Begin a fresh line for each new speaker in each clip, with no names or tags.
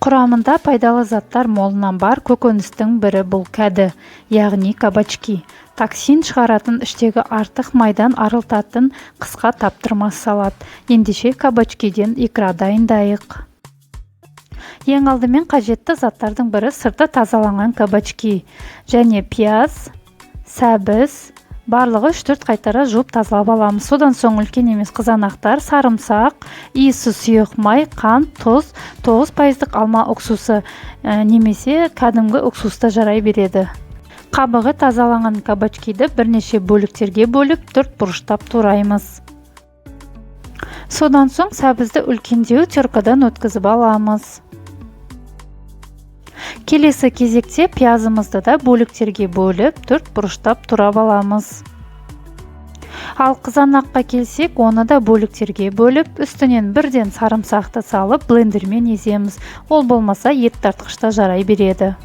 Құрамында пайдалы заттар молынан бар көкөністің бірі бұл кәді, яғни кабачки. Токсин шығаратын, іштегі артық майдан арылтатын қысқа таптырмас салат. Ендеше кабачкиден икра дайындайық. Ең алдымен қажетті заттардың бірі сырты тазаланған кабачки және пияз, сәбіз, барлығы 3-4 қайтара жуып тазалап аламыз. Содан соң үлкен емес қызанақтар, сарымсақ, иісі сұйық май, қант, тұз, 9% алма уксусы немесе кәдімгі уксус та жарай береді. Қабығы тазаланған кабачкиді бірнеше бөліктерге бөліп, 4 бұрыштап тураймыз. Содан соң сәбізді үлкендеу теркадан өткізіп аламыз. Келесі кезекте пиязымызды да бөліктерге бөліп, 4 бұрыштап турап аламыз. Ал қызанаққа келсек, оны да бөліктерге бөліп, үстінен бірден сарымсақты салып, блендермен еземіз. Ол болмаса ет тартқышта жарай береді.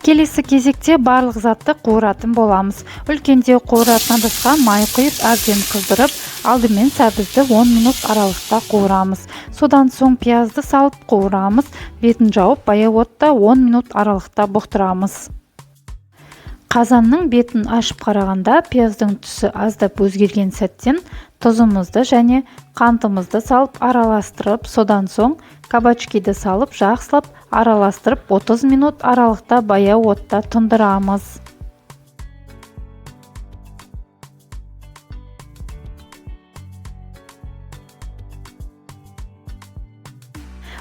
Келесі кезекте барлық затты қуыратын боламыз. Үлкендеу қуыратын ыдысқа май құйып, әбден қыздырып, алдымен сәбізді 10 минут аралықта қуырамыз. Содан соң пиязды салып қуырамыз, бетін жауып, баяу отта 10 минут аралықта бұқтырамыз. Қазанның бетін ашып қарағанда пияздың түсі аздап өзгерген сәттен тұзымызды және қантымызды салып араластырып, содан соң кабачкиді салып жақсылап араластырып 30 минут аралықта баяу отта тұндырамыз.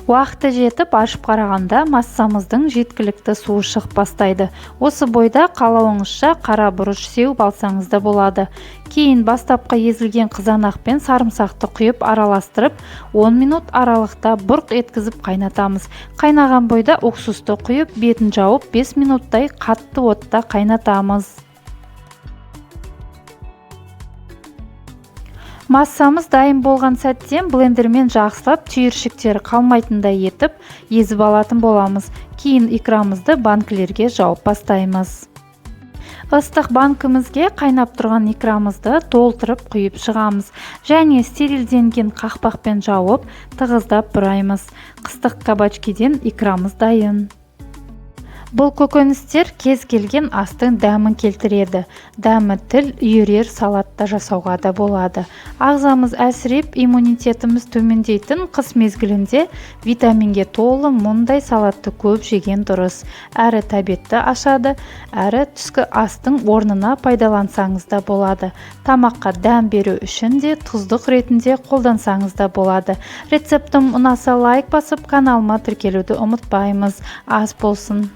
Уақыты жетіп ашып қарағанда массамыздың жеткілікті суы шығып бастайды. Осы бойда қалауыңызша қара бұрыш сеуіп алсаңыз да болады. Кейін бастапқы езілген қызанақ пен сарымсақты құйып араластырып, 10 минут аралықта бұрқ еткізіп қайнатамыз. Қайнаған бойда уксусты құйып, бетін жауып 5 минуттай қатты отта қайнатамыз. Массамыз дайын болған сәттен блендермен жақсылап түйіршіктері қалмайтындай етіп езіп алатын боламыз. Кейін икрамызды банкілерге жауып бастаймыз. Ыстық банкімізге қайнап тұрған икрамызды толтырып құйып шығамыз және стерилденген қақпақпен жауып, тығыздап бұраймыз. Қыстық кабачкиден икрамыз дайын. Бұл көкөністер кез келген астың дәмін келтіреді. Дәмі тіл үйірер салатта жасауға да болады. Ағзамыз әлсіреп, иммунитетіміз төмендейтін қыс мезгілінде витаминге толы мұндай салатты көп жеген дұрыс. Әрі тәбетті ашады, әрі түскі астың орнына пайдалансаңыз да болады. Тамаққа дәм беру үшін де тұздық ретінде қолдансаңыз да болады. Рецептім ұнаса лайк басып, каналыма тіркелуді ұмытпаймыз. Ас болсын.